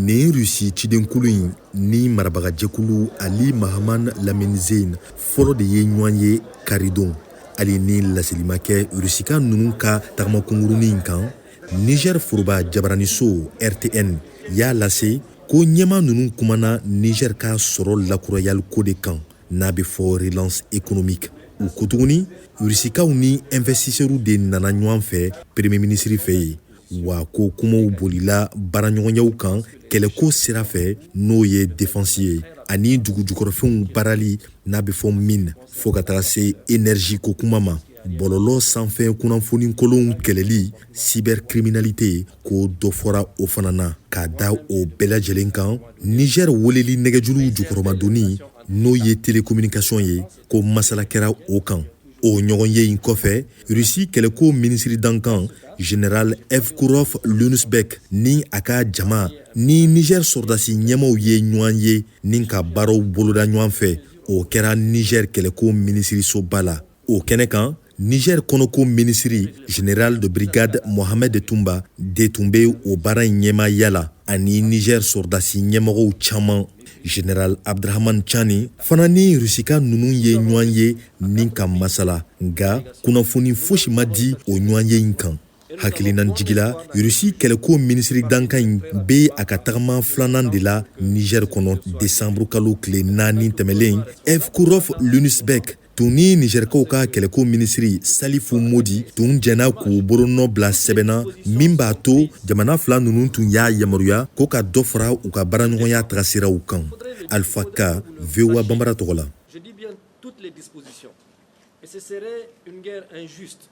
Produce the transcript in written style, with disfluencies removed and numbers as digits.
Nin Rusi cidenkulu in ni marabagajɛkulu Ali Mahaman Lamine Zeine fɔlɔ de ye ɲɔgɔn ye karidon. Hali ni laseli ma kɛ Rusika ninnu ka tagama kunkurunin in kan, Niger foroba jabaraniso RTN y'a lase ko ɲɛmaa ninnu kumana Niger ka sɔrɔ lakurayali ko de kan, n'a bɛ fɔ relance économique. U ko tuguni, Rusikaw ni investisseurs de nana ɲɔgɔn fɛ premier ministre fɛ yen, wa ko kumaw bolila baaraɲɔgɔnyaw kan kɛlɛko sira fɛ, n'o ye défense ye, ani dugujukɔrɔfɛnw baarali, n'a bɛ fɔ mine, fo ka taga se énergie ko kuma ma, bɔlɔlɔ sanfɛ kunnafoni kolonw kɛlɛli, cybercriminalité, ko dɔ fɔra o fana na. Ka da o bɛɛ lajɛlen kan, Niger weleli nɛgɛjuruw jukɔrɔmadonni, n'o ye télécommunication ye, ko masala kɛra o kan. O ɲɔgɔnye in kɔfɛ, Rusi kɛlɛko minisiri dankan général Evkurov Yunusbek ni a ka jama ni Niger sɔrɔdasi ɲɛmaaw ye ɲɔgɔn ye ni ka baaraw boloda ɲɔgɔn fɛ. O kɛra Niger kɛlɛko minisirisoba la. O kɛnɛ kan, Niger kɔnɔko minisiri général de brigade Mohamed Toumba de tun bɛ o baara in ɲɛmaaya la, ani Niger sɔrɔdasi ɲɛmɔgɔw caman. Général Abdrahman Tchani fana ni Rusika ninnu ye ɲɔgɔn ye ni ka masala, nka kunnafoni fosi ma di o ɲɔgɔnye in kan. Hakilinajigin la, Rusi kɛlɛko minisiri dankan in bɛ a ka tagama filanan de la Niger kɔnɔ. Desanburu kalo tile 4 tɛmɛlen, Evkurov Yunusbek tun ni Nizɛrikaw ka kɛlɛko minisiri Salifu Modi tun jɛnna k'u bolonɔ bila sɛbɛn na min b'a to jamana fila ninnu tun y'a yamaruya ko ka dɔ fara u ka baaraɲɔgɔnya tagasiraw kan. Alpha Ka, VOA Banbara tɔgɔ la. Je dis bien toutes les dispositions. Et ce serait une guerre injuste.